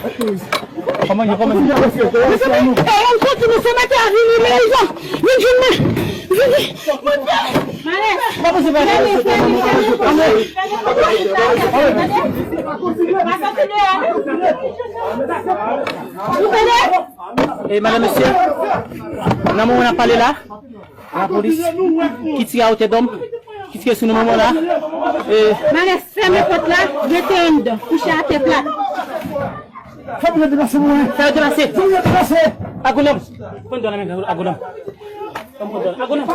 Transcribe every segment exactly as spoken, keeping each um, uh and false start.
Kòman, kòman? Mesye, e, yon kote nou se mete a vini, men li jan. Vin jwenn mwen. Vini. Mwen pè. E, madanm, mesye, nan moman n ap pale la, lapolis ki tire a otè dòm, ki tire sou nou moman la. E, Malè, fèmen pòt la, rete anndan, kouche atè plat. Fè moun yo deplase pou mwen. Fè yo deplase. Fè moun yo deplase. Agonòm. Pran dwa nan men agonòm. Pran dwa. Agonòm.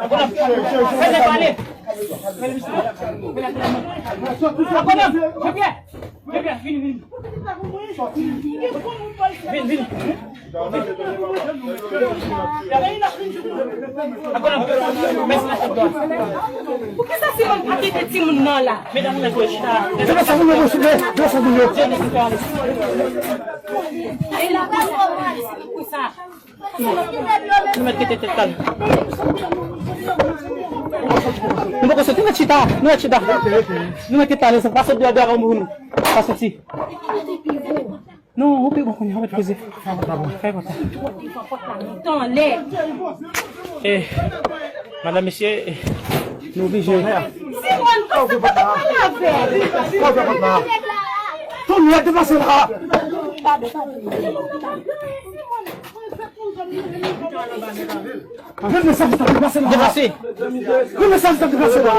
Agonòm. Fè nèg pale. Agonòm. Jepyè. Jepyè, vini, vini. Vini, vini. Poukisa Simon pa kite timoun nan la? Medam, nou leve chita. Deplase moun yo, mesye, deplase moun yo. Nou mèt kite tèt kalm. Nou poko soti, nou mèt chita. Nou mèt chita. Nou mèt kite ale, pa sot deyò, deyò pou nou. Pa soti. Non, ou pi bon kounye a, ou mèt poze. Fè pòt la. Anlè. Eh, madanm, mesye, eh, nou oblije. Simon, kòman sa pa pale avè l? Tonnyè, deplase la. Grann mesye sa deplase la. Deplase. Grann mesye sa deplase la.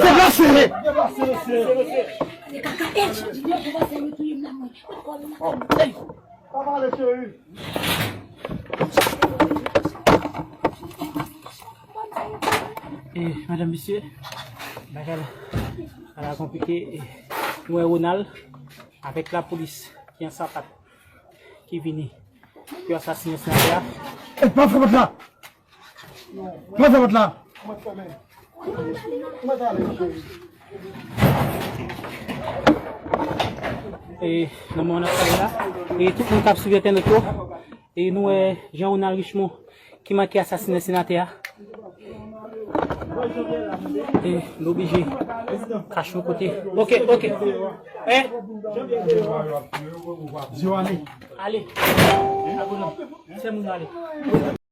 Deplase. E, madanm, mesye, bagay la, bagay la konplike. E, nou wè Ronald avèk lapolis ki an sapat ki vini pou asasinen senatè a. E, pa fè pòt la! Pa fè pòt la! E, nan moman n ap pale la, e, tout moun k ap swiv entènot yo, e, nou wè Jean Ronald Richemond ki manke asasinen senatè a. E, nou oblije kache yon kote. Ok, ok. Eh? Ale. Fè moun ale.